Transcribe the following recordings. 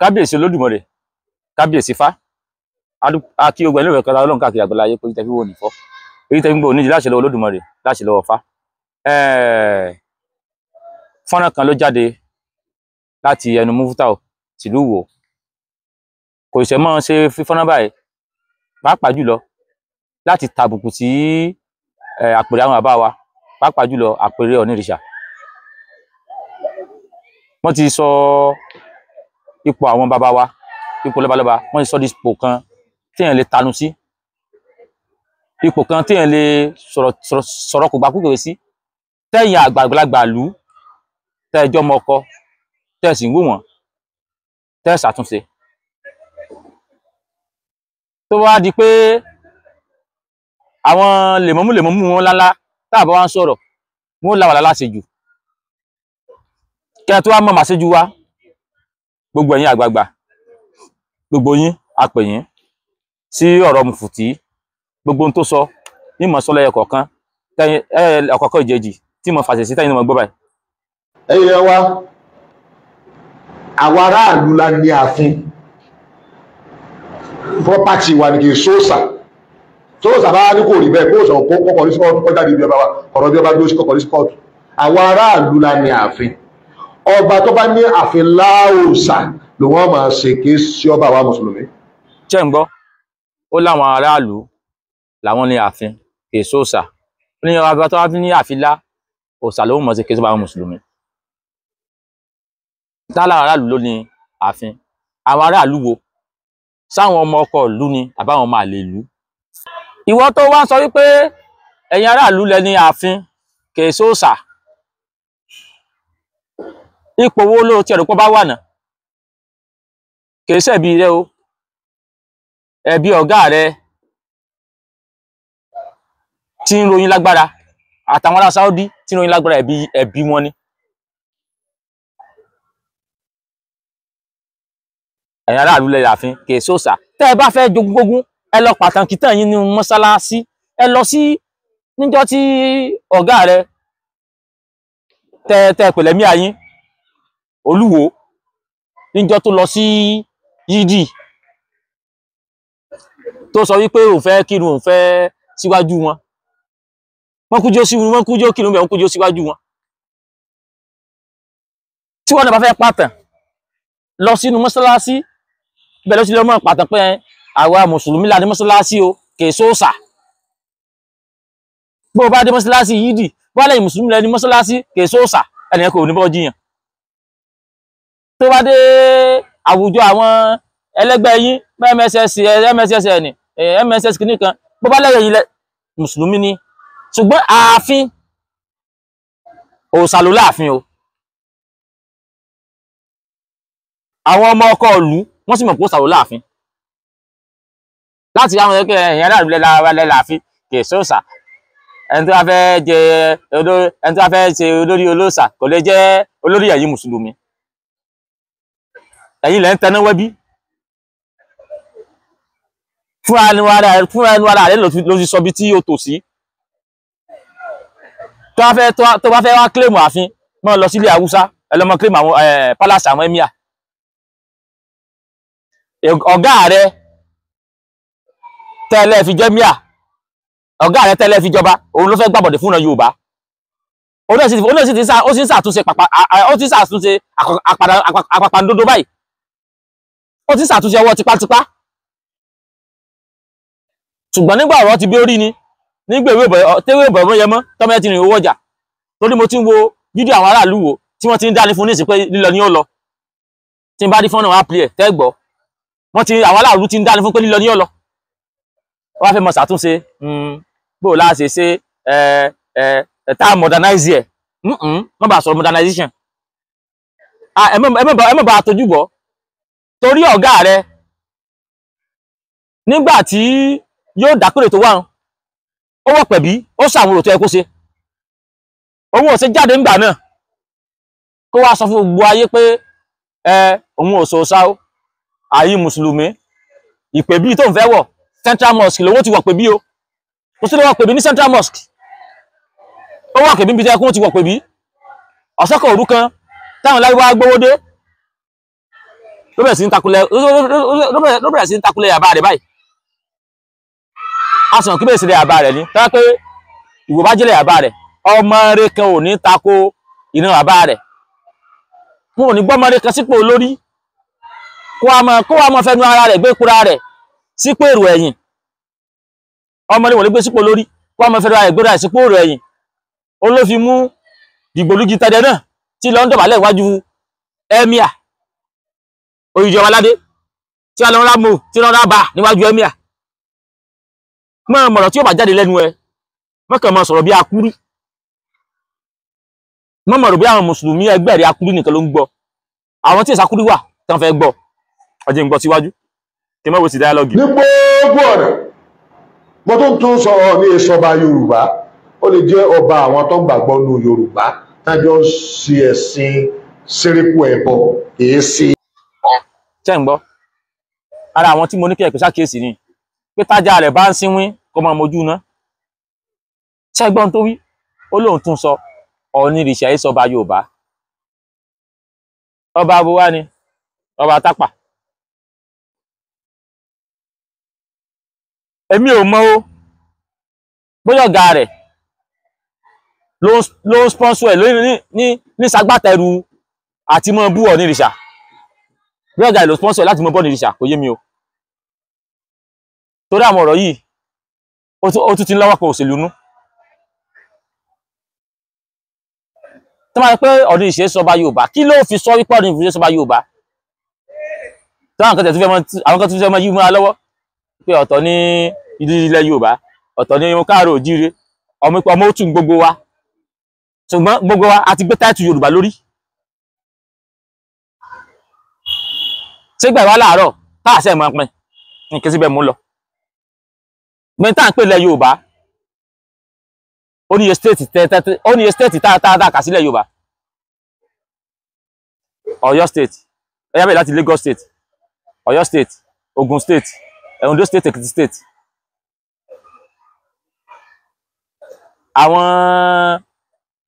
Kábíyèsí Olódùmarè, kábíyèsí Ifá, akí ogun ẹni ìrẹ̀kọ́ta Ọlọ́run káàkiri àgbáláyé pé tẹ́fí wò ní fọ́ èyí tẹ́fí gbọ́ oníjì láṣẹ lọ́wọ́ Olódùmarè láṣẹ lọ́wọ́ Ifá. Fọ́nrán kan ló jáde láti ẹnu Mufutau tìlú Ìwó. Kò ṣe mọ́ ṣe fífọ́nrán báyìí, pàápàá jùlọ láti tàbùkù sí àpèrè àwọn bàbá wa, pàápàá jùlọ àpèrè Ọ̀nìrìṣà. Wọ́n ti sọ ipò àwọn bàbá wa, ipò lọ́balọ́ba, wọ́n ti sọ di ipò kan téèyàn lè tanu sí, ipò kan téèyàn lè sọ̀rọ̀ kò gbà kúkèrè sí, tẹ́yìn àgbàlagbà lù ú, tẹ́ ẹjọ́ mọ ọkọ, tẹ́ ẹ sì ń wò wọ́n, tẹ́ ẹ ṣàtúnṣe. Tó wá di pé àwọn lèmọ́mú lèmọ́mú wọn ńláńlá tá a bá wá ń sọ̀rọ̀, wọn láwàlá láṣejù. Kí ẹ tó wá mọ̀ màṣẹ́jú wá, gbogbo ẹ̀yin àgbààgbà, gbogbo yín a pè yín sí ọ̀rọ̀ Mùfùtí. Gbogbo ohun tó sọ ní mọ̀ sọ́lẹ̀ ọ̀kọ̀ọ̀kan ọ̀kọ̀ọ̀kan ìjẹ́jì tí mo fàṣẹ sí tẹ́yìn ní mo gbọ́ báyìí. Ẹ̀yin ẹ wá, àwọn aráàlú la ní ààfin, property wa ni, kì í sóòsà. Sóòsà bá ní kò rí bẹ́ẹ̀, kó sọ kọ́kọ́ ní kóòtù, kọjá bí ọba wa ọ̀rọ̀ bí ọba dúró sí kọ́kọ́ ní kóòtù. Àwọn aráàlú la ní ààfin. Ọba tó bá ní ààfin láòsà ló wọ́n máa ṣe, kì í sí ọba wa mùsùlùmí. Ṣé ń gbọ́? Ó láwọn aráàlú làwọn ní ààfin, kì í sóòsà. Ó ní ọba tó bá ní ààfin lá òòsà ló mọ̀ sí, kì í sọ́ba àwọn mùsùlùmí. Táwọn aráàlú ló ní ààfin. Àwọn aráàlú wo? Sáwọn ọmọ ọkọ ìlú ni àbáwọn ọmọ àlè ìlú? Ìwọ tó wá ń sọ wípé ẹ̀yin aráàlú lẹ ní ààfin, kì í sóòsà, ipò wo ló ti ẹ̀rù pọ̀ bá wà náà? Kì í ṣẹ̀bi rẹ o, ẹ̀bi ọ̀gá rẹ tí ń ròyìn lágbára àtàwọn ará Saudi tí ń ròyìn lágbára, ẹ̀bi wọn ni. Ẹ̀yin aráàlú lẹ ààfin, kì í sóòsà. Tẹ́ ẹ bá fẹ́ jogúngógún, ẹ lọ pàtàkì tán yín nínú mọ́sálásí. Ẹ lọ sí níjọ́ tí ọ̀gá rẹ tẹ́ pẹ̀lẹ́mí ayín Olúwo, níjọ́ tó lọ sí yídì tó sọ wípé òun fẹ́ kírun, òun fẹ́ síwájú wọn, wọ́n kújó sí wọn, kújó kírun bẹ́ẹ̀, wọ́n kújó síwájú wọn. Tí wọ́n náà bá fẹ́ pàtàn lọ sínú mọ́sálásí, bẹ́ẹ̀ ló ti lọ mọ́ pàtàn pé àwa mùsùlùmí la ní mọ́sálásí o, kì í sóòsà. Bó o bá dé mọ́sálásí yídì, wọ́n lẹ́yìn mùsùlùmí lẹ́ni mọ́sálásí, kì í sóòsà, ẹnìyẹn kò ní bọ́ jiyàn. Tó bá dé àwùjọ àwọn ẹlẹgbẹ́ yín, MSS MSSN MSS kìíní kan, bó bá lẹ́yìn ilẹ̀ mùsùlùmí ni, ṣùgbọ́n ààfin òòsà ló láàfin o. Àwọn ọmọ ọkọ ìlú wọ́n sì mọ̀ pé òòsà ló láàfin. Láti àwọn ẹgbẹ́ ẹ̀yìn aráàlú lẹ́ láàfin, kì í sóòsà. Ẹni tó bá fẹ́ jẹ ẹni tó bá fẹ́ ṣe olórí olóòsà kò lè jẹ́ olórí ẹ̀yin mùsùlùmí. Ẹ̀yin lẹ́ ń tẹná wẹ́bí. Fúnra ẹnu ara rẹ ló ti sọ bí tí o tò sí. Tó bá fẹ́ wá kílèmù ààfin, máa lọ sílé Haúsá, ẹ lọ mọ kílèmù àwọn pálásì àwọn emir. Ọ̀gá rẹ tẹ́lẹ̀ fi jẹ́ míà, ọ̀gá rẹ tẹ́lẹ̀ fi jọba, òun ló fẹ́ gbàbọ̀dẹ̀ fúnra Yorùbá. Ó sì ń ṣàtúnṣe àpàpàǹdodo báyìí. Ó ti ń ṣàtúnṣe ọwọ́ tipátipá. Ṣùgbọ́n nígbà ọ̀rọ̀ ti bí ó rí ni, nígbà tewé ìbọ̀wọ̀ yẹmọ́, tọ́mọ ẹ ti rìn owó ọjà. Torí mo ti ń wo fídíò àwọn aráàlú wo tí wọ́n ti ń dání fún nísìn pé lílọ ni ó lọ. Tí n bá rí fọ́nà wọn á pè é tẹ́ gbọ́. Wọ́n ti àwọn aráàlú ti ń dání fún pé lílọ ni ó lọ. Wọ́n á fẹ́ mọ ṣàtúnṣe, bó o láṣẹ ṣe tá a modernize ẹ̀, wọ́n bá sọ̀rọ̀ modernization. Ẹ má bá a tójú bọ̀. Torí ọ̀gá rẹ nígbà tí yóò dákúrè tó wà ń, ó wọ̀ pẹ̀bí, ó ṣàwọn òtò ẹ kó ṣe. Òun ò ṣe jáde ńgbà náà kó wá sọ fún gbogbo ayé pé òun ò sòsá o, àyí mùsùlùmí ìpèbí tó ń fẹ́ wọ̀ Central Mosque lówó ti wọ̀ pẹ̀bí o. Kò sí lè wọ̀ pẹ̀bí ní Central Mosque, ó wọ̀ pẹ̀bí níbi tí ẹkún ti wọ̀ pẹ̀bí. Ọ̀sọ́kọ̀ òru kan táwọn lárúbáwá gbówó dé, Ló bẹ̀rẹ̀ sí ń takulẹ̀, ló bẹ̀rẹ̀ sí ń takulẹ̀ yàbá rẹ̀ báyìí. A sàn kí bẹ́ẹ̀ sì lè yàbá rẹ̀ ni tọ́lá pé ìwò bá jẹ́lẹ̀ yàbá rẹ̀, ọmọ rẹ̀ kan ò ní tako ìran bàbá rẹ̀. Wọn ò ní gbọ́mọ rẹ̀ kan sípò olórí kó wá mọ fẹnu ara rẹ̀ gbé kúra rẹ̀ sípò èrò ẹ̀yìn. Ọmọ rẹ̀ wọ́n lè gbé sípò olórí kó wá mọ fẹnu ara rẹ̀ gbé rẹ̀ sípò èrò ẹ̀yìn. Ó ló fi mú dìgbòlugi tẹ́dẹ náà tí lọ ń dọ̀bálẹ̀ iwájú emir oyìjọba aládé tí wọ́n lọ rá mú tí wọ́n rá bá níwájú emir. Mọ́ mọ̀rọ̀ tí ó bá jáde lẹ́nu ẹ, mọ́kàn mọ́ sọ̀rọ̀ bí akúrí. Mọ́ mọ̀rọ̀ bí àwọn mùsùlùmí ẹgbẹ́ rẹ̀ akúrí nìkan ló ń gbọ́. Àwọn tí ìsakúrí wà tán fẹ́ gbọ́. Ọjọ́ ń gbọ́ síwájú. Kí mọ́ wo sí dáyálọ́gì. Ní gbogbo ọ̀nà, mo tún tún sọ ní ìsọba Yorùbá, ó lè jẹ́ ọba àwọn tó ń gbàgbọ́ nù Yorùbá, tájọ́ ń ṣe ẹ̀sìn sérékù ẹ̀bọ, kìí ṣe. Ṣé ń gbọ́? Ara àwọn tí mo ní kí ẹ pè sákèésì ni pé tájà rẹ̀ bá ń sínwín kó máa mojú ná. Ṣé gbọ́n tó wí? Ó lóun tún sọ Ọ̀ọ̀nìrìṣà yìí sọba Yorùbá. Ọba abo wá ni ọba Tápà. Èmi ò mọ̀ o, bóyá ọ̀gá rẹ̀ ló ń sponsor ẹ̀ lórí ní sagbátẹrù àti mọ́ bú Ọ̀ọ̀nìrìṣà. Bóyá ọ̀gá rẹ̀ ló sponsor ẹ̀ láti mọ́ bú Ọ̀ọ̀nìrìṣà, kò yé mi o. Torí àwọn ọ̀rọ̀ yìí ó tún ti ń lọ́wọ́ kan òṣèlú nú. Tó máa pé Ọ̀ọ̀nìrìṣà sọba Yorùbá, kí ló fi sọ wípé Ọ̀ọ̀nìrìṣà sọba Yorùbá? Tó àwọn kan tún fẹ́ mọ yí múra lọ́wọ́ pé ọ̀tọ̀ ní ilẹ̀ Yorùbá, ọ̀tọ̀ ní káàró òjíire, ọmọ òtún gbogbo wa. Ṣùgbọ́n gbogbo wa a ti gbé táìtù Yorùbá lórí. Ṣégbà ìwá láàárọ̀ táàṣẹ mọ́ pin ní kí síbẹ̀ mú lọ. Mẹ́ta ń pè lẹ̀ Yorùbá, ó níye stéètì tẹ́tẹ́, ó níye stéètì tá kà sílẹ̀ Yorùbá. Ọ̀yọ́ state, ẹ̀yà bẹ̀rẹ̀ láti Lagos state, Ọ̀yọ́ state, Ogun state, Ondo state, Ekiti state. Àwọn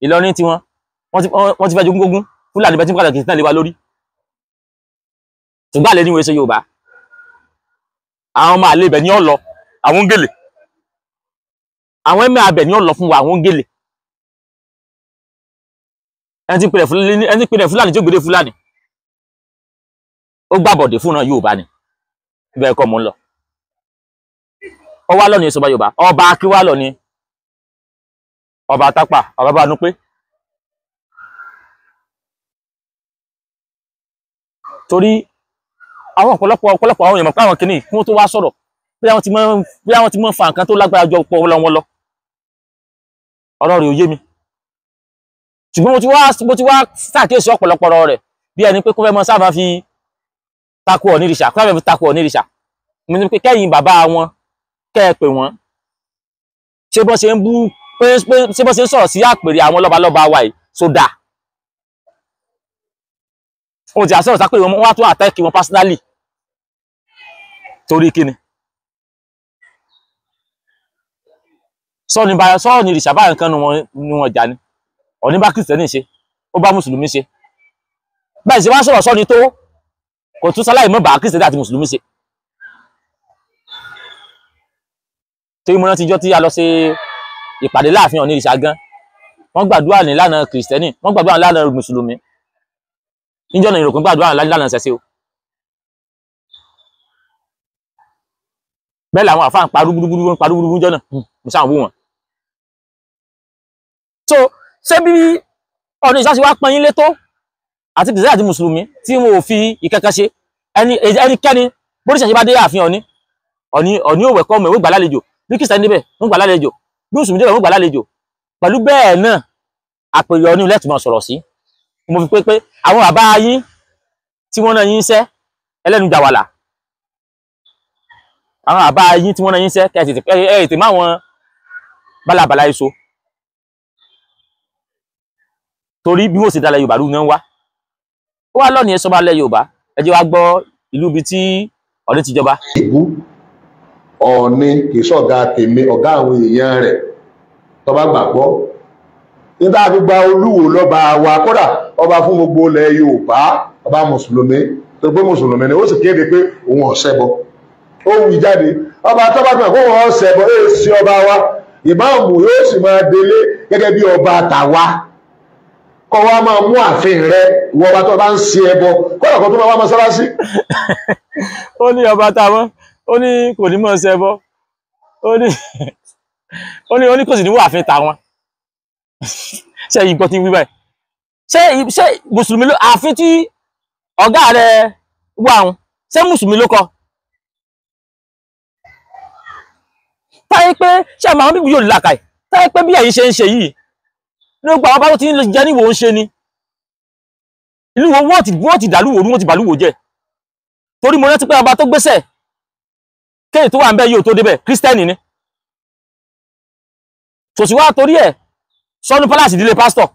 Ìlọrin tí wọ́n ti fẹ́ jogún gógún, Fúlàní bẹ́ẹ̀ tí pàtàkì náà lé wa lórí. Ṣùgbọ́n àlẹ́ ní ìwé ṣe Yorùbá. Àwọn ọmọ àlè ibẹ̀ ni ó lọ, àwọn ń gèlè. Àwọn ẹ̀mẹ́ abẹ̀ ni ó lọ fún wa, àwọn ń gèlè. Ẹni tí ń pèrè Fúlàní tí ó gbèrè Fúlàní. Ó gbàbọ̀dé fún Yorùbá ni. Ibẹ̀ kọ́ mò ń lọ. Ó wá lọ ní ìsọba Yorùbá. Ọba Akínwá lọ ní. Ọba Tápà, ọba Bánúpé. Torí àwọn ọ̀pọ̀lọpọ̀ àwọn èèyàn mọ̀ pé àwọn kìíní kí wọ́n tó wá sọ̀rọ̀ bí àwọn ti mọ́ fa nǹkan tó lágbára jọ pọ̀ wọn lọ. Ọ̀rọ̀ rẹ̀ ò yé mi. Ṣùgbọ́n mo ti wá ṣàkíyèsí ọ̀pọ̀lọpọ̀ ọ̀rọ̀ rẹ̀ bí ẹni pé kó fẹ́ mọ sábà fi tako Ọ̀ọ̀nìrìṣà, kó fẹ́ fi tako Ọ̀ọ̀nìrìṣà. Mo ní pé kẹ́yìn bàbá wọn kẹ́ ẹ pè wọ́n. Ṣé bọ́ ṣe ń bú pé ṣé bọ́ ṣe ń sọ̀rọ̀ sí àpèrè àwọn lọ́balọ́ba wa yìí sódà. Ohun tí a sọ̀rọ̀ sápèrè wọn wá tún àtẹ́kì wọn personally. Torí kíni? Sọ́ọ̀nì ìrìṣà bá nǹkan nu wọn jà ni. Ọ̀ní bá Kìrìsìtẹ́nì ṣe, ó bá Mùsùlùmí ṣe. Bẹ́ẹ̀ sì wá sọ̀rọ̀ sọ́ni tó kò tún sáláì mọ́ bá Kìrìsìtẹ́nì àti Mùsùlùmí ṣe. Torí mo rántí ijọ́ tí a lọ ṣe ìpàdé láàfin Ọ̀ọ̀nìrìṣà gan. Wọ́n gbàdúrà nílànà Kìrìsìtẹ́nì, wọ́n gbàdúrà nílànà Mùsùlùmí. Níjọ́ náà ìròkùn gbàdúrà nílànà ṣẹ̀ṣẹ̀ o. Bẹ́ẹ̀ làwọn àfáà ń pa rúgbúrúgbúrú ń pa rúgbúrúgbúrú jọ́ náà, mo sáà ń wò wọ́n. So ṣé bí Ọ̀ọ̀nìrìṣà ṣe wá pọn yín létó àti Kìrìsìtẹ́nì àti Mùsùlùmí tí wọn ò fi ìkankan ṣe ẹnikẹ́ni bóríṣà ṣe bá dé ààfin Ọ̀ọ̀ni, Ọ̀ọ̀ni ò wẹ̀kọ́ ọmọ ìwé gbà lálejò, bí Kìrìsìtẹ́nì débẹ̀ wọ́n gbà lálejò, bí Mùsùlùmí débẹ̀ wọ́n gbà lálejò. Pẹ̀lú bẹ́ẹ̀ náà àpèrè Ọ̀ọ̀ni lẹ́tùmọ̀ máa sọ̀rọ̀ sí. Mo fi pé àwọn bàbá yín tí wọ́n náà yín sẹ́ ẹlẹ́nu jàwàlà. Àwọn bàbá yín tí wọ́n náà yín sẹ́ kẹ́ ẹ tètè má wọn bálabàlá èso. Torí bí wọ́n ṣe dalẹ̀ Yorùbá rú náà wá. Ó wá lọ́ọ̀ni ẹ̀sọ́ bá lẹ̀ Yorùbá. Ẹ jẹ́ wá gbọ́ ìlú ibi tí Ọ̀ọ̀ni ti jọba. Ìbú Ọ̀ọ̀ni kì í ṣọ̀gá tèmi, ọ̀gá àwọn èèyàn rẹ̀ tó bá gbàgbọ́. Nígbà fi gba Olúwo lọ́ba wa, kódà ọba fún gbogbo ilẹ̀ Yorùbá, ọba Mùsùlùmí. Tó pé mùsùlùmí ni ó sì kéde pé òun ọ̀sẹ̀ bọ, ó wí jáde. Ọba tó bá gbà kó wọn ọ̀sẹ̀ bọ, èyí sí ọba wa. Ìmáàmù yóò sì máa délé gẹ́gẹ́ bí ọba tàwa. Kọ́ wa máa mú ààfin rẹ ìwọ ọba tó bá ń ṣe ẹbọ, kọ́nà kan tó máa wá mọ́sálásí. Ó ní ọba táwọn, ó ní kò ní mọ̀ ṣe ẹbọ, ó ní kò sì ní wọ ààfin tàwọn. Ṣé yìí gbọ́ tí ń wí báyìí? Ṣé mùsùlùmí ló ààfin tí ọ̀gá rẹ̀ wà ń, ṣé mùsùlùmí ló kọ? Táyé pé ṣé àwọn bíbí yóò làkàì, táyé pé bí ẹ̀yin ṣe ń ṣe yìí ní gbogbo àwọn bá tó ti ń jẹ níwò ń ṣe ni ìlú wo wọ́n ti dàlúwò ní wọ́n ti bàlúwò jẹ́. Torí mo rántí pé ọba tó gbéṣẹ̀ kéè tó wà ń bẹ́ yóò tó débẹ̀ kírísítẹ́nì ni, tòsí wá torí ẹ̀ sọnù pálásì ìdílé pásítọ̀,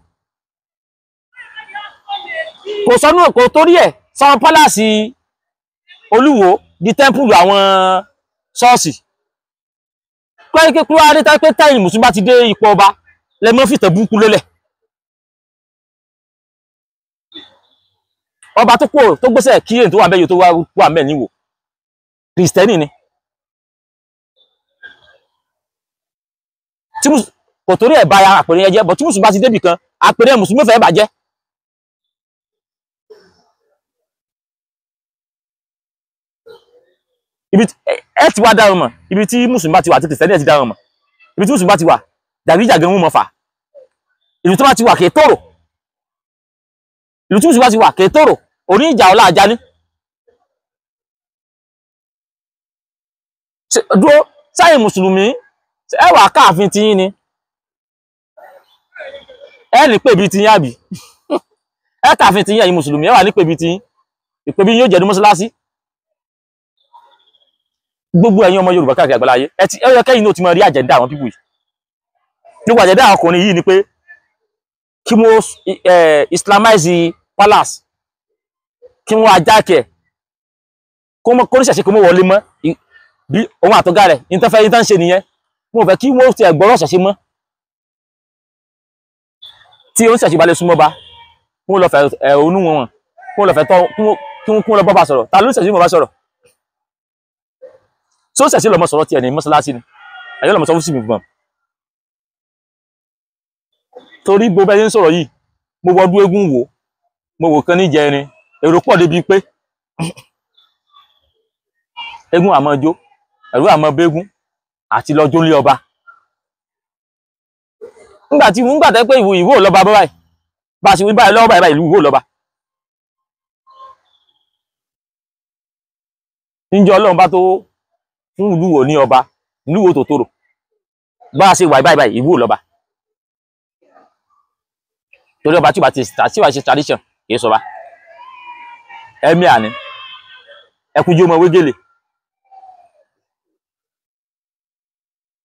kò sọnù, kò torí ẹ̀ sọnù pálásì Olúwo di tẹ́ḿpùlù àwọn ṣọ́ọ̀ṣì. Pé wá dé pé táyìn mùsùlùmí bá ti dé ipò ọba lẹ́mọ́ fìtẹ̀ búkú lélẹ̀. Ọba tó kúrò tó gbéṣẹ̀ kí èyí tó wà mẹ́yò tó wà mẹ́ níwò kìrìsìtẹ́nì ni, tí kò torí ẹ̀ bá ya àpèrè yẹn jẹ́, bọ̀ tí mùsùlùmí bá ti débì kan àpèrè mùsùlùmí fẹ́ bàjẹ́. Ibi ẹ ti wá dáhùn mọ̀, ibi tí mùsùlùmí bá ti wà àti kìrìsìtẹ́nì ẹ ti dáhùn mọ̀, ibi tí mùsùlùmí bá ti wà jàgídíjàgan wọn mọ̀ fà, ìlú tó bá ti wà kìí tòrò, ìlú tí mùsùlùmí bá ti wà kìí tòrò, òní ìjà ọ̀la àjà ní. Dúró sáyìn mùsùlùmí ẹ wà káàfin ti yín ni, ẹ ní pèbí ti yín àbí ẹ káàfin ti yín ẹ̀yin mùsùlùmí, ẹ wà ní pèbí ti yín, ìpèbí yín yóò jẹ́nu mọ́ṣáláṣí. Gbogbo ẹ̀yin ọmọ Yorùbá káàkiri àgbáláyé ẹ ti ẹ yẹ kẹ́yìn náà ti máa rí àjẹ̀dá àwọn pípù yìí. Nípa àjẹ̀dá ọkùnrin yìí ni pé kí wọ́n islamize palace, kí wọ́n ajákẹ̀ kó ní ṣẹ̀ṣẹ̀ kó mọ́ wọlé mọ́ bí òun àtọ́gá rẹ̀ ní tán fẹ́ ní tán ṣe nìyẹn. Mo fẹ́ kí wọ́n ti ẹ̀gbọ́rọ̀ ṣẹ̀ṣẹ̀ mọ́, tí ó ń ṣẹ̀ṣẹ̀ balẹ̀ súnmọ́ ba kí wọ́n lọ fẹ́ ẹ̀hónú wọn, kí wọ́n lọ fẹ́ tọ́, kí wọ́n lọ bọ́ bá sọ̀rọ̀. Ta ló ń ṣẹ̀ṣẹ̀ mọ́ bá sọ̀rọ̀? Tó ṣẹ̀ṣẹ̀ lọ́mọ sọ̀rọ̀ tiẹ̀ ní mọ́ṣáláṣí ni àyọ́ lọ́mọ sọ fún sí mi gbọ̀n. Torí gbogbo ẹni ń sọ̀rọ̀ yìí, mo wọdún eégún wò, mo wò kan níjẹrin, èrò pọ̀ débi pé eégún àmọ́ jó, ẹ̀rú àmọ́ bégún àti lọ́jọ́ ńlé ọba. Nígbà tí nígbà tẹ́ pé ìwò ìwò lọ́ba báyìí, bá a ṣe wí báyìí lọ́wọ́ báyìí ìlú ìwò lọ́ba. Níjọ́ Ọlọ́run bá tó fún ìlú wo ní ọba, ìlú wo tó tòrò, bá a ṣe wà báyìí báyìí ìwò lọ́ba. Torí ọba tí ó bá ti ṣe tradition kìí sọba. Ẹ̀mí àní ẹkújú ọmọ wégele.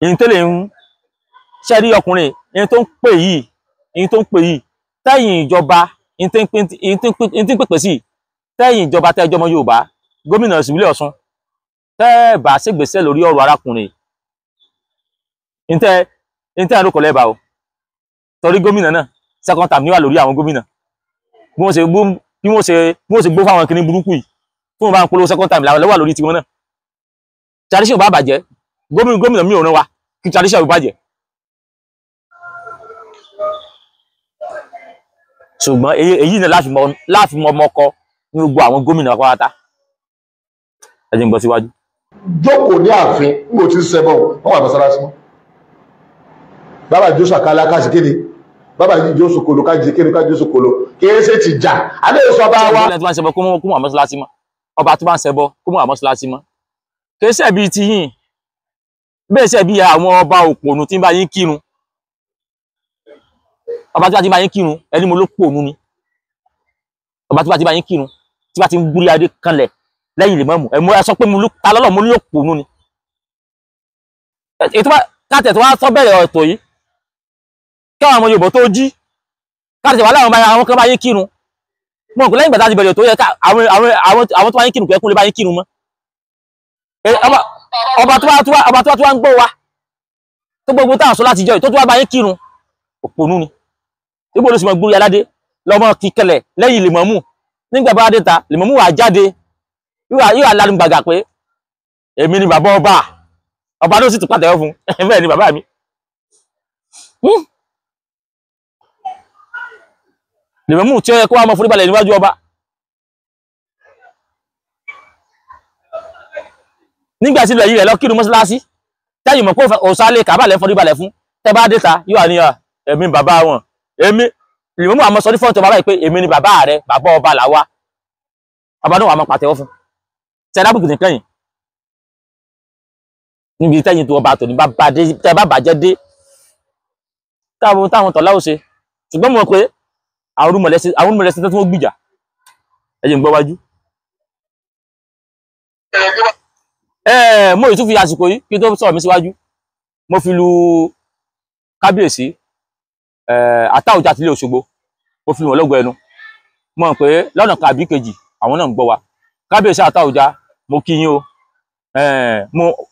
Ìyìn tó lè ń ṣẹ́rí ọkùnrin, ìyìn tó ń pè yìí, ìyìn tó ń pè yìí, tẹ́yìn ìjọba, ìyìn tí ń pèpè sí, tẹ́yìn ìjọba tẹ́jọ́ ọmọ Yorùbá, gómìnà ìsìnlẹ̀ Ọ̀ṣun, tẹ́ bá ṣègbésẹ̀ lórí ọ̀rọ̀ arákùnrin, ìyìn tẹ́ ẹ̀rọ kọ̀ lẹ́bàá o. Torí gómìnà náà second term níwà lórí àwọn gómìnà, bí wọ́n ṣe gbó fáwọn kìnnì burúkú yìí, fún wọn bá ń polówó second term làwọn lọ́wọ́ lórí tiwọn náà. Tradition bá bàjẹ́, gómìnà mi ò rán wa kí tradition bá bàjẹ́. Ṣùgbọ́n èyí náà láàfin mọ ọmọ ọkọ ní gbogbo àwọn gómìnà pátá. Ẹ jẹ́ n gbọ́ síwájú. Jókòó ní ààfin nígbà tí ń ṣẹbọ wọn wà mọ́sálásí mọ́. Bàbá Jósù àkàlà káṣí kéde, bàbá Jósù kolo kájí kéde kájí Jósù kolo kì í ṣe ti jà. Adé sọ bá wa. Ọba tó bá ń ṣẹbọ kó mú àwọn mọ́sálásí mọ́. Ọba tó bá ń ṣẹbọ kó mú àwọn mọ́sálásí mọ́. Kì í ṣe bíi ti yín, bẹ́ẹ̀ ṣe bí àwọn ọba òpònú tí ń bá yín kírun. Ọba tí bá ti bá yín kírun ẹni mo ló pònú ni. Ọba tí bá ti bá yín kírun tí bá ti ń gúrí adé kanlẹ̀ lẹ́yìn lè mọ́mù ẹ sọ pé mo ló ta lọ́lọ́ mo ní òpònú ni. Ètò bá káàtẹ̀ tó wá sọ bẹ̀rẹ̀ ọ̀tọ̀ yìí káwọn ọmọ Yorùbá tó jí káàtẹ̀ wà láwọn àwọn kan bá yín kírun mọ̀ kò lẹ́yìn ìgbà tá a ti bẹ̀rẹ̀ tó yẹ ká àwọn tó bá yín kírun kò yẹ kó lè bá yín kírun mọ́. Ọba tó wá ń gbọ́ wa tó gbogbo táwọn sọ láti jọ tó tó wá bá yín kírun òpònú ni. Ibo ló sì mọ gbórí aládé lọmọ kíkẹlẹ̀ lẹ́yìn lè mọ̀mú Nígbà bá dé ta lèmọ́mù wà jáde, yóò wà lánàá gbàgà pé èmi ni bàbá ọba, ọba ló sì tún pàtẹ́wọ́ fún bẹ́ẹ̀ ni bàbá mi. Lèmọ́mù tí ó yẹ kó wá mọ foríbalẹ̀ níwájú ọba. Nígbà tí ilẹ̀ yìí rẹ̀ lọ kírun mọ́ṣáláṣí, tẹ́yìn mọ̀ pé òsálẹ̀ kàbàlẹ̀ foríbalẹ̀ fún, tẹ́ bá dé ta yóò wà ní èmi bàbá wọn, èmi lèmọ́mù àmọ́ sọ ní fọ́ọ̀tì ọba báyìí pé èmi ni bàbá rẹ, bàbá ọba làwa. Ọba náà wà máa pàtẹ́wọ́ fún. Tẹ́ dábùkù nìkan yìí níbi tẹ́yìn tó ọba tòní tẹ́ bá bàjẹ́ dé táwọn tọ̀lá ò ṣe. Ṣùgbọ́n mo mọ̀ pé àwọn olùmọ̀lẹ́sí tó tún gbìjà. Ẹ jẹ́ n gbọ́ wájú. Mo yìí tún fi àsìkò yìí kí n tó sọ̀rọ̀ mi síwájú, mo fi lu kábíyèsí Àtáọ̀jà àti ilé Òṣogbo, mo fi wọ́n lọ́gọ ẹnu. Mo mọ̀ pé lọ́nà kan àbí kejì àwọn náà ń gbọ́ wa. Kábíyèsí Àtáọ̀jà, mo kí yín o.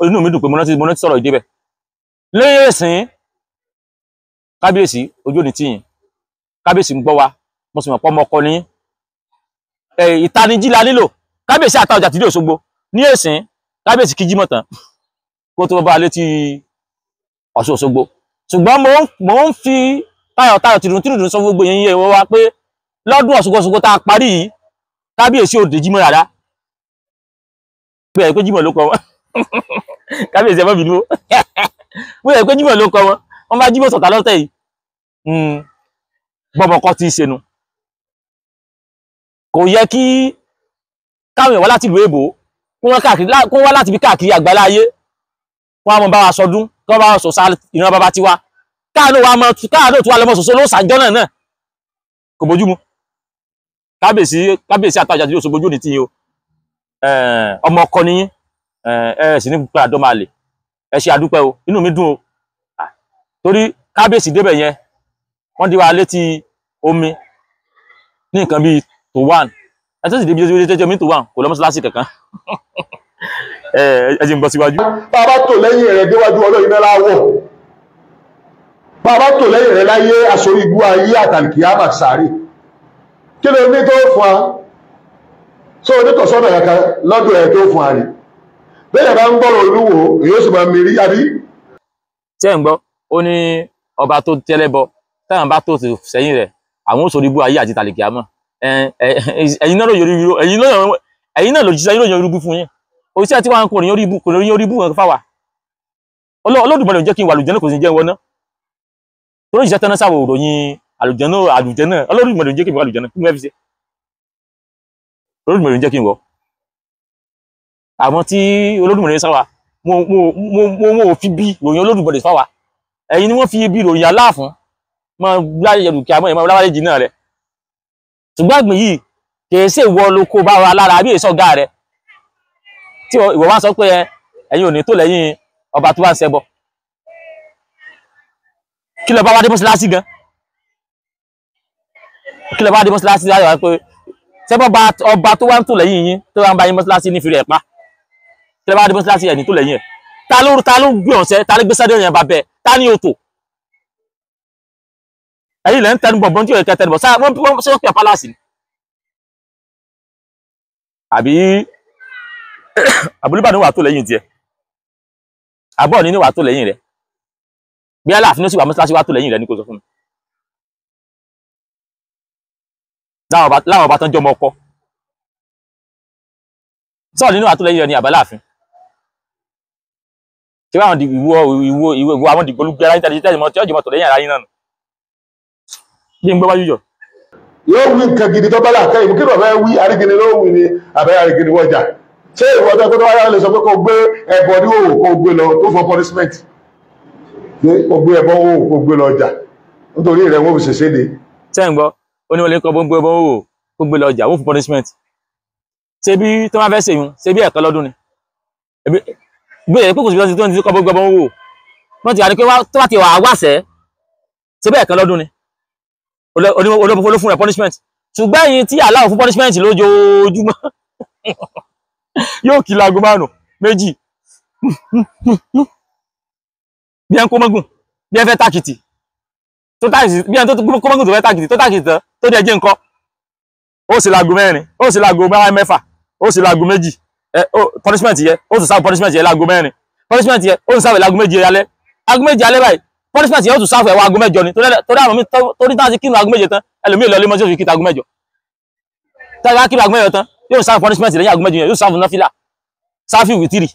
Inú mi dùn pé mo rántí sọ̀rọ̀ ìdébẹ̀. Lẹ́yìn ìsìn kábíyèsí ojú òní tìyìn, kábíyèsí ń gbọ́ wa, mo sì mọ̀ pé ọmọ ọkọ ní ìtanijí la nílò. Kábíyèsí Àtáọ̀jà àti ilé Òṣogbo ní ìsìn kábíyèsí kí jímọ̀ tán kó tó bá létí Ọ̀ṣun Òṣogbo. Ṣùgbọ́n mo ń fi tayọ̀tayọ̀ tìdùn sọ gbogbo yẹn yẹn wá pé lọ́dún Ọ̀ṣun Òṣogbo tá a parí yìí, kábíyèsí ò dé jímọ̀ rárá. Pé jímọ̀ ló kọ wọn. Kábíyèsí ẹ má bínú o. Pé jímọ̀ ló kọ wọn, wọ́n bá jímọ̀ sọ̀tà lọ́tẹ̀ yìí. Bọ́mọkọ́ ti ṣe nu. Kò yẹ kí káwọn èèyàn wá láti ìlú èbó, kó wá láti ibi káàkiri àgbálá ayé, kó wá mọ bá wa sọdún, kó wá bá wa sọ̀sà ìran bàbá tiwa, káàánú wa mọ káàánú tí wà lọmọ sọ̀sọ̀ ló sàjọ́ náà náà kò bójú mu. Kábíyèsí Àtáọ̀jà àti ilé Òṣogbo ojú òní tiyín o. Ọmọ ọkọ ni yín, ẹ sì ní pé àdó máa lè. Ẹ ṣe àdúpẹ́ o, inú mi dùn o. Torí kábíyèsí débẹ̀ yẹn, wọ́n dí wa létí omi ní nǹkan bíi 2-1. Ẹ tó sì débi létí omi 2-1 kò lọ mọ́ṣáláṣí kankan. Ẹ jẹ́ n gbọ́ síwájú. Bàbá tò lẹ́yìn rẹ̀ déwájú Ọlọ́run náà láwọ̀. Bàbá tò lẹ́yìn rẹ̀ láyé aṣọ igbó ayé àtàlìkì àmà sáré. Kí ló ní tó fún wa? Sọ onítọ̀sọ́nà kankan lọ́dọ̀ ẹ̀ tó fún wa ni. Bẹ́ẹ̀ bá ń gbọ́rọ̀ Olúwo, èyí ó sì máa mírí àbí. Tí ẹ̀ ń gbọ́, ó ní ọba tó tẹ́lẹ́bọ, táwọn bá tó sẹ́yìn rẹ̀, àwọn ó sọ ibú ayé àti tàlìkì àmọ́. Ẹ̀yin náà ló yọrí irú, ẹ̀yin náà ló jíṣẹ́ yóò yọrí ibú fún yín. Òṣìṣẹ́ tí wọ́n kò ní yọrí ibú, kò ní yọrí ibú kan fáwa. Olódùmarè jẹ́ kí n wà àlùjànnà, kò sì jẹ́ wọná. Torí ìṣẹ́ tán sáwọ̀ òròyìn àlùjànnà, àlùjànnà, Olódùmarè jẹ́ kí n wà àlùjànnà, kí n fẹ́ fi ṣe. Olódùmarè jẹ́ kí n wọ̀. Àwọn tí Olódùmarè sáwà, mo ò fi bí ìròyìn Olódùmarè fáwa. Ẹ̀yin ni wọ́n fi bí ìròyìn aláàfún. Mọ láyé dùkìá mọ́ ìmọ̀ láwálé jìnnà rẹ̀. Ṣùgbọ́n àgbìn yìí kìí ṣe ìwọ ló kó bá wa lára bí èso ọ̀gá rẹ̀. Tí ìwọ wá sọ pé ẹ̀yin ò ní tó lẹ́yìn ọba tó bá ń ṣẹbọ. Kí ló bá wá dé mọ́ṣáláṣí gan? Kí ló bá dé mọ́ṣáláṣí láyọ̀ wá pé ṣẹbọ ọba tó wá ń tó lẹ́yìn yín tó wá ń bá yín mọ́ṣáláṣí ní fìrí ẹ̀ pa. Kí ló bá dé mọ́ṣáláṣí ẹ̀ ní tó lẹ́yìn ẹ̀? Ta ló gbé ọ̀sẹ̀? Ta ló gbé sáré yẹn bá bẹ́ẹ̀? Ta ni òtò? Ẹ̀yin lẹ́ ń tẹnubọ̀ bọ́n tí ò yẹ kẹ́ tẹnubọ̀ sáà wọ́n ṣe wọ́n pè pálásì ni. Àbí Àbúlúbàdàn wà tó lẹ́yìn tiẹ̀, àbọ̀ ní wà tó lẹ́yìn rẹ̀, bí Aláàfin ló sì wà mọ́ṣáláṣí wà tó lẹ́yìn rẹ̀ ní kò sọ fún mi. Láwọn ọba tán jọmọ ọkọ sọ́ọ̀ nínú wà tó lẹ́yìn rẹ̀ ní àbáláàfin. Ṣé báwọn ìwọ ìwọ ìwọ ìwọ àwọn dìgbòlúgbẹ ara yín tàbí tẹ́lẹ̀ mọ́ tí ọjọ́ mọ́tò lẹ́yìn ara yín náà nù. Bí n gbọ́ wájú yọ. Yóò wí nǹkan gidi tó bá làákẹ́ ìmú kí ló fẹ́ wí arígini ló wí ni àbẹ́ arígini wọjà. Ṣé ìwọ tó kó tó wáyà lè sọ pé kó gbé ẹbọ ní òwò kó gbé lọ tó fọ punishment? Kó gbé ẹbọ òwò kó gbé lọ ọjà nítorí rẹ̀ wọ́n fi ṣèṣe de. Ṣé ń gbọ́? Ó ní wọ́n lè kọ́ bó ń gbé ẹbọ òwò kó gbé lọ ọjà wọ́n fún punishment. Ṣé bí tó máa fẹ́ ṣèyún ṣé bí ẹ̀kan lọ́dún ni? Bí ẹ̀ pé kò sí bí wọ́n ti kọ́ bó gbé ẹbọ òwò. Wọ́n ti wà ní pé tó bá ti wà wáṣẹ́ ṣé bí ẹ̀kan lọ́dún ni? Olófún fún rẹ̀ punishment. Ṣùgbọ́n ẹ̀yin tí aláwọ̀ fún punishment lójoojúmọ́ yóò kí láago 5 méjì bí ẹ ń kó mọ́gùn bí ẹ fẹ́ tákìtì tó tákìtì bí ẹ tó kó mọ́gùn tó fẹ́ tákìtì tó tákìtì tán tó dẹ̀ jẹ́ nǹkan Ó sì láago 4, ó sì láago 6, ó sì láago 2. Punishment yẹ, ó tún sáà punishment yẹ láago 4. Punishment yẹ, ó tún sáà láago 7 alẹ́. Aago 7 alẹ́ báyìí, punishment yẹ ó tún sáà ẹ̀wọ̀ aago 8 ni. Torí àwọn mi torí táwọn ti kírun aago 7 tán, ẹlòmíì lọ lé mọ́ tí ó fi kíta aago 8. Táwọn bá kírun aago 8 tán, yóò sáà punishment lẹ́yìn aago 8 yẹn, yóò sáà fún náfìlà. Sáfì wìtírì.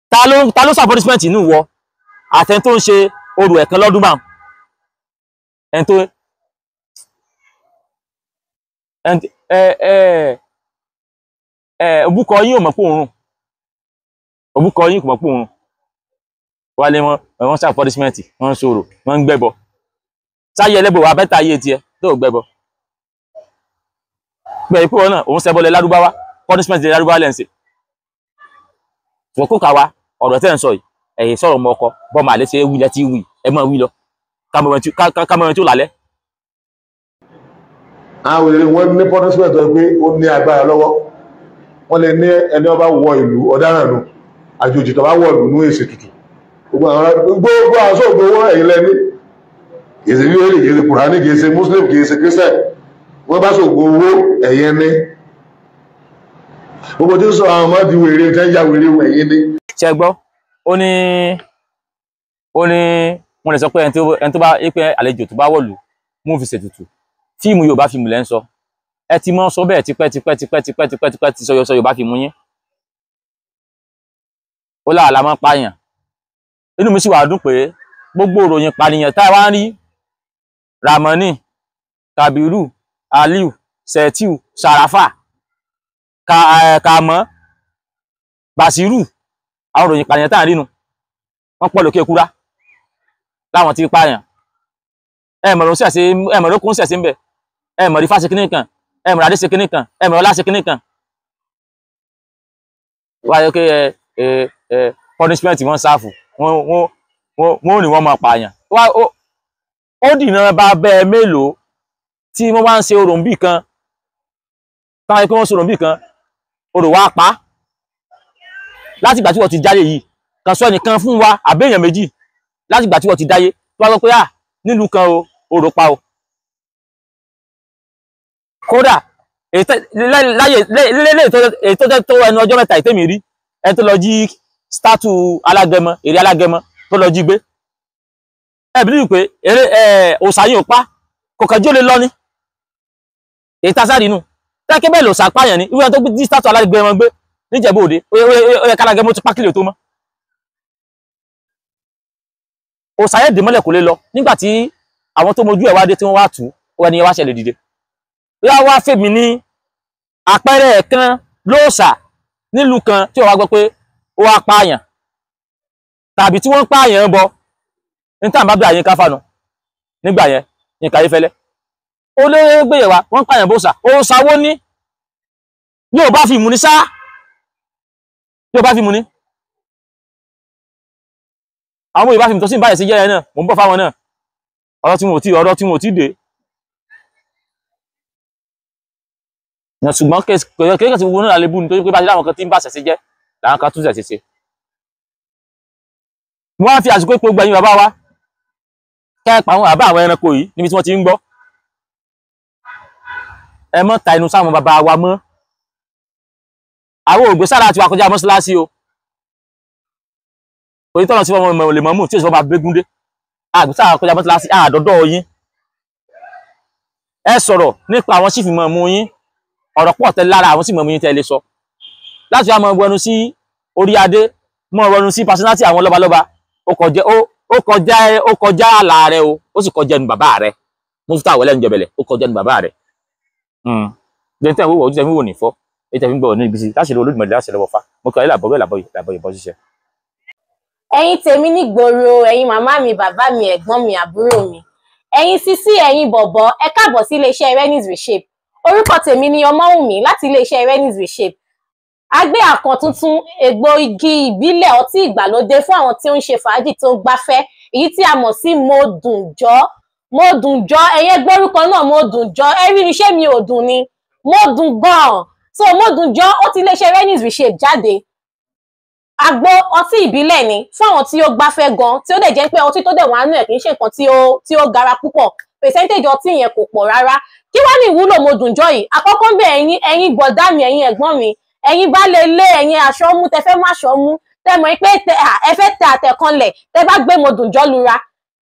Ta ló sáà punishment inú wọ? Àtẹni tó ń ṣe orò ẹ̀kan lọ́dún báwọn. Ẹni tó òbúkọ yín ò mọ̀ pé òun rùn. Òbúkọ yín kò mọ̀ pé òun rùn. Wálé wọn, wọ́n ṣe punishment, wọ́n ń sọ̀rọ̀, wọ́n ń gbẹ́bọ. Sáyé ẹlẹ́bọ̀ wà bẹ́tà ayé tiẹ̀ tó gbẹ́bọ. Gbẹ̀ ìpé wọn náà, òun ṣẹbọ lẹ lárúbáwá, punishment lẹ lárúbáwá lẹ́ ń ṣe. Wọ́n kó kà wá, ọ̀rọ̀ tẹ́ ń sọ yìí, ẹ̀yìn sọ̀rọ̀ mọ́ ọkọ, bọ́ màá lé ṣe wí lẹ́tí wí, ẹ máa wí lọ. Kámọ́rin tí ó lálẹ́. Àwọn èrè wọn ní punishment tó pé ó ní agbára lọ́wọ́. Wọ́n lè ní ẹni ó bá wọ ìlú ọ̀daràn nù, àjòjì tó bá wọ ìlú ní èsì tutù. Gbogbo àwọn ògbó owó ẹ̀yìn lẹ́ní. Kìí ṣe Bíbélì, kìí ṣe Kùránì, kìí ṣe Muslim, kìí ṣe Christian. Wọ́n bá ṣògbó owó ẹ̀yìn ní. Gbogbo tí ń sọ àwọn ọmọ di wèrè tẹ́ ń ya wèrè ẹ̀yìn ní. Ṣé gbọ́? Ó ní wọ́n lè sọ pé ẹni tó bá pé àlejò tó bá wọ̀lú mú fi ṣètùtù. Fíìmù Yorùbá fíìmù lẹ́ ń sọ. Ẹ ti mọ́ sọ bẹ́ẹ̀ tipẹ́ tipẹ́ tipẹ́ tipẹ́ tipẹ́ tipẹ́ ti sọ Yorùbá fíìmù yín. Ó láàlá máa ń pààyàn. Inú mi sì wà dùn pé gbogbo ìròyìn pànìyàn tá a wá ń rí Ramani, Kabiru, Aliu, Setiu, Sarafa, Kamọ, Basiru, àwọn ìròyìn pànìyàn tá a ń rí nu. Wọ́n pọ̀ lókè kúrá láwọn tí pààyàn. Ẹ̀mọ̀rún kún sẹ̀sẹ̀ ń bẹ̀, ẹ̀mọ̀rí fásitì kìíní kan, ẹ̀mọ̀rún adé ṣe kìíní kan, ẹ̀mọ̀rún ọlá ṣe kìíní kan. Wáyé pé punishment wọ́n sáfù, wọ́n ní wọ́n máa pààyàn. Ó dìnà bá bẹ́ẹ̀ mélòó tí wọ́n wá ń ṣe orò ń bì kan, táwọn ikú wọ́n ṣe orò ń bì kan, orò wá pa. Láti ìgbà tí wọ́n ti jáde yìí, kan sọ ẹnìkan fún wa àbí èèyàn méjì láti ìgbà tí wọ́n ti dáyé, tó wá sọ pé à nílùú kan o, orò pa o. Kódà èyí tó jẹ́ tó ẹnu ọjọ́ mẹ́ta ìtẹ́mi rí, ẹni tó lọ jí statue alágẹmọ, èrè alágẹmọ tó lọ jí gbé. Ẹ bí pé eré òòṣà yìí ò pa, kò kàn jí ó lè lọ ní. Èyí tá sáré inú. Tẹ́kẹ́ bẹ́ẹ̀ lòòṣà pààyàn ní, irú ẹni tó jí statue alágẹmọ gbé níjẹ̀bú Òde, ó yẹ kálágẹmọ ti pákìlì tó mọ́. Òòṣà yẹn dè mọ́lẹ̀ kò lè lọ nígbà tí àwọn tó mojú ẹ̀ wá dé tí wọ́n wá tù ú, ẹni yẹn wá ṣẹlẹ̀ dìde. Yá wá fèmí ní àpẹẹrẹ kan lóòṣà nílùú kan tí wọ́n wá gbọ́ pé ó wá pààyàn tàbí tí wọ́n ń pààyàn bọ ní tàbí bá bí àyín káfánu nígbà yẹn ní Kàyéfẹ́lẹ́. Ó lé gbéyẹ̀ wá, wọ́n ń pààyàn bóòṣà, òòṣà wo ní yóò bá fi mú ní sá, yóò bá fi mú ní. Àwọn Yorùbá fi mú tó sì ń báyìí sí jẹ́rẹ̀ náà, mò ń bọ̀ fáwọn náà. Ọ̀rọ̀ tí mo ti dé. Ṣùgbọ́n kéèkéè tí gbogbo náà lè bú nítorí pé bá ṣe láwọn kan tí ń bá ṣẹ̀ṣẹ̀ jẹ́ làwọn kan tún ṣẹ̀ṣẹ̀ ṣe. Wọ́n á fi àsìkò pé gbẹ̀yìn bàbá wa kẹ́ẹ̀pà àwọn àbá àwọn ẹranko yìí níbi tí wọ́n ti ń gbọ́. Ẹ mọ́ ta inú sáwọn bàbá wa mọ́. Àwọn ògbé sára àti wa kọjá mọ́ṣáláṣí o. Orí tọ́nà sí ọmọ lè mọ́mù tí òṣìṣẹ́ bá gbégúndé. Àgbé sára kọjá mọ́ṣáláṣí àdọ́dọ́ yín. Ẹ sọ̀rọ̀ nípa àwọn sífì mọ̀mú yín. Ọ̀rọ̀ pọ̀ tẹ́ lára àwọn sì mọ̀mú yín tẹ́ lè sọ. Láti wá mọ wẹnu sí orí adé, mọ wẹnu sí personality àwọn lọ́balọ́ba. Ó kọjá àlà rẹ o, ó sì kọjá ẹnu bàbá rẹ. Mufta wọlé ń jọbẹlẹ, ó kọjá ẹnu bàbá rẹ. Jẹ́ tẹ́ ń wò, ojú tẹ́ ń wò ní fọ́, èyí tẹ́ fi ń gbọ́ ní ibi sí, láti lọ Olódùmarè láti lọ́wọ́ fá. Mo kọ́ ẹ làbọ̀ bẹ́ẹ̀ làbọ̀ ìbọn ṣiṣẹ́. Ẹ̀yin tèmi nígboro, ẹ̀yin màmá mi, bàbá mi, ẹ̀gbọ́n mi, àbúrò mi, ẹ̀yin sísí, ẹ̀yin bọ̀bọ̀, ẹ káàbọ̀ sí iléeṣẹ́ Renis Reshape. Orúkọ tèmi ni Ọmọ́wùnmí láti iléeṣẹ́ Renis Reshape. A gbé àkàn tuntun egbò igi ìbílẹ̀ ọtí ìgbàlódé fún àwọn tí ó ń ṣe fàájì tó ń gbafẹ́, èyí tí a mọ̀ sí Modùnjọ́. Modùnjọ́, ẹ̀yin gbórúkọ náà Modùnjọ́, ẹ rí iṣẹ́ mi ò dùn ni, mo dùn gan-an. So Modùnjọ́ ó ti iléeṣẹ́ Renis Reshape jáde. Àgbo ọtí ìbílẹ̀ ni fún àwọn tí ó gbáfẹ́ gan, tí ó dẹ̀ jẹ́ pé ọtí tó dẹ̀ wà nínú ẹ̀ kì í ṣe nǹkan tí ó gara púpọ̀, percentage ọtí yẹn kò pọ̀ rárá. Kí wá ní ìwúlò Mọ́dùnjọ́ yìí? Àkọ́kọ́ ń bẹ̀, ẹ̀yin bọ̀dá mi, ẹ̀yin ẹ̀gbọ́n mi, ẹ̀yin baálé ilé, ẹ̀yin aṣọ mú, tẹ fẹ́ má aṣọ mú, tẹ mọ̀ pé ẹ fẹ́ tẹ àtẹ̀kanlẹ̀, tẹ bá gbé Mọ́dùnjọ́ lura,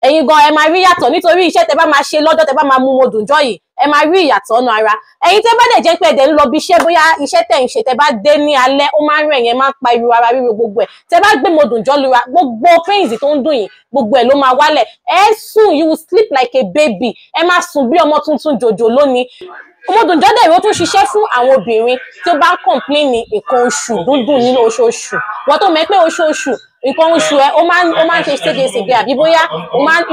ẹ̀yin gan ẹ máa rí yàtọ̀, nítorí iṣẹ́ tẹ bá máa ṣe lọ́jọ́ tẹ bá máa mú Mọ́dùnjọ́ yìí, ẹ máa rí ìyàtọ̀ nù ara. Ẹ̀yin tẹ bá dẹ̀ jẹ́ pé ẹ̀dẹ̀ ń lọ bí iṣẹ́, bóyá iṣẹ́ tẹ̀ ń ṣe, tẹ bá dé ní alẹ́, ó máa ń rẹ̀ yẹn, máa ń pa irú ara ríro gbogbo ẹ̀. Tẹ bá gbé Mọ́dùnjọ́ lura, gbogbo pains tó ń dùn yín, gbogbo ẹ̀ ló máa wálẹ̀. Ẹ sùn, you will sleep like a baby. Ẹ máa sùn bí ọmọ tuntun jòjò lónìí. Mọ́dùnjọ́ dẹ̀ ó tún ṣiṣẹ́ fún àwọn obìnrin tí ó bá ń complain ní nǹkan oṣù dúndùn nínú oṣooṣù. Wọ́n tó mọ̀ pé oṣooṣù nǹkan oṣù ẹ ó máa ń ṣe ségesège, àbí bóyá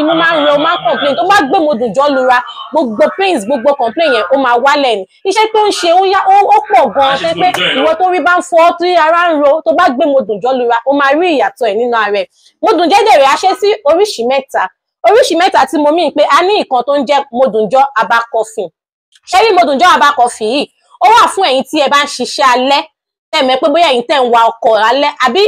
inú máa ń ro, ó máa ń complain, tó bá gbé Mọ́dùnjọ́ lura, gbogbo pains, gbogbo complain yẹn ó máa wálẹ̀ ni. Iṣẹ́ tó ń ṣe ó pọ̀ gan-an, ṣe pé ìwọ tó rí bá ń fọ́, tí ara ń ro, tó bá gbé Mọ́dùnjọ́ lura, ó máa rí ìyàtọ̀ ẹ̀ nínú ara ẹ̀. Mọ́dùnjọ́ dẹ̀ rẹ̀ a ṣe sí oríṣìí mẹ́ta. Oríṣìí mẹ́ta tí mo mí pé a ní ìkan tó ń jẹ́ Mọ́dùnjọ́ herbal coffee. Ṣé rí Mọ́dùnjọ́ herbal coffee yìí, ó wà fún ẹ̀yin tí ẹ bá ń ṣiṣẹ́ alẹ́, tẹ́ mọ̀ pé bóyá ẹ̀yin tẹ́ ń wa ọkọ̀ alẹ́, àbí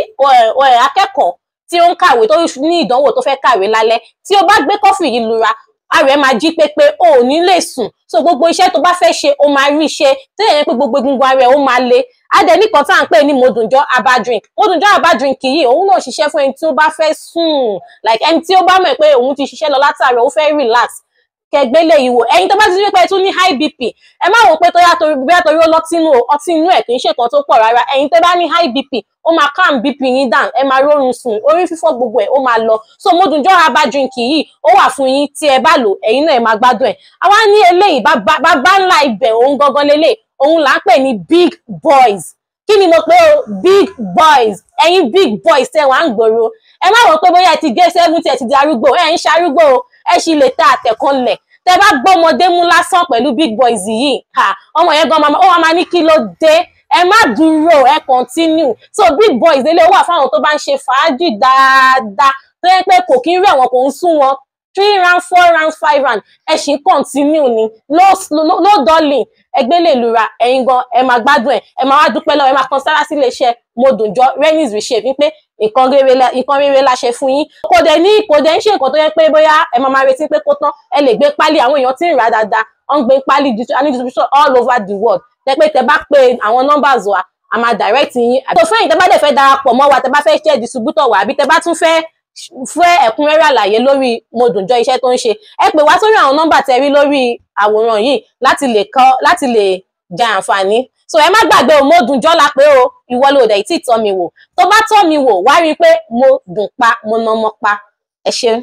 akẹ́kọ̀ọ́ tí ó ń kàwé tó ní ìdánwò tó fẹ́ kàwé lálẹ́, tí ó bá gbé kọfì yìí lura, ara ẹ̀ máa jí pépé, o ò ní lè sùn. So gbogbo iṣẹ́ tó bá fẹ́ ṣe, ó máa rí ṣe, tó yẹ pé gbogbo egungun ara ẹ̀ ó máa le. Adẹ nìkan tá à ń pè ní Mọ́dùnjọ́ herbal drink. Mọ́dùnjọ́ herbal drink yìí, òun náà ṣiṣẹ́ fún ẹni tí ó bá fẹ́ sùn, like ẹni tí ó bá mọ̀ pé òun ti ṣiṣẹ́ lọ látàárọ̀, ó fẹ́ relax, kẹgbélé ìwò. Ẹ̀yin tó bá ti rí pé ẹ tún ní high BP, ẹ má wò pé bóyá torí ó lọ́tínú, ọtí inú ẹ̀ kì í ṣe nǹkan tó pọ̀ rárá. Ẹ̀yin tó bá ní high BP, ó máa calm BP yín down, ẹ máa rórun sùn, orí fífọ́ gbogbo ẹ̀ ó máa lọ. So Mọ́dùnjọ́ herbal drink yìí ó wà fún yín, tí ẹ bá lò, ẹ̀yin náà ẹ máa gbádùn ẹ̀. Àwa ní eléyìí bàbá ńlá ibẹ̀, òun gangan lélẹ̀, òun là ń pè ní big boys. Kí ni mo pè o? Big boys. Ẹ̀yin big boys tẹ́ wà ń gbòòrò, ẹ má wò pé bóyá ẹ ti gé 70, ẹ ti di arúgbó, ẹ ń ṣarúgbó, ẹ sì lè ta àtẹ̀kànlẹ̀. Tẹ́ bá gbọ́mọdé mú lásán pẹ̀lú big boys yìí, ọmọ yẹn gan ó máa ní kí ló dé. Ẹ má dúró, ẹ continue. So big boys lélẹ̀ wà fáwọn tó bá ń ṣe fàájì dáadáa, tó yẹ pé kò kí ń rẹ̀ wọ́n, kò ń sún wọn, 3 round, 4 round, 5 round, ẹ ṣì ń continue ni, no darling. Ẹgbẹ́ lè lura, ẹ̀yin gan ẹ máa gbádùn ẹ̀, ẹ máa wá dúpẹ́ lọ́wọ́, ẹ máa kan sára sí iléeṣẹ́ Mọ́dùnjọ́ Rennies Reshape wípé nǹkan rere la ṣe fún yín. Kò dẹ̀ ń ṣe nǹkan tó yẹ pé bóyá ẹ máa máa retí pé kó tán. Ẹ lè gbé pálí, àwọn èèyàn tí ń rà dáadáa, wọ́n ń gbé pálí, a ní distribution all over the world. Tẹ pé tẹ bá pe àwọn numbers wa, a máa direct yín. Tó fẹ́yìn tẹ bá dẹ̀ fẹ́ darapọ̀ mọ́ wa, tẹ bá fẹ́ ṣe distributor wa, àbí tẹ bá tún fẹ́ ẹ̀kúnrẹ́rẹ́ àlàyé lórí Mọ́dùnjọ́ iṣẹ́ tó ń ṣe, ẹ pè wá sórí àwọn nọ́mbà tẹ rí lórí àwòrán yìí láti lè kọ́, láti lè jẹ àǹfààní. So ẹ má gbàgbé o, Mọ́dùnjọ́ la pé o, ìwọ ló dẹ̀ tí tọ́ mi wò. Tó bá tọ́ mi wò, wá rí i pé mo dùn pa, mo nà ọmọ pa. Ẹ ṣeun.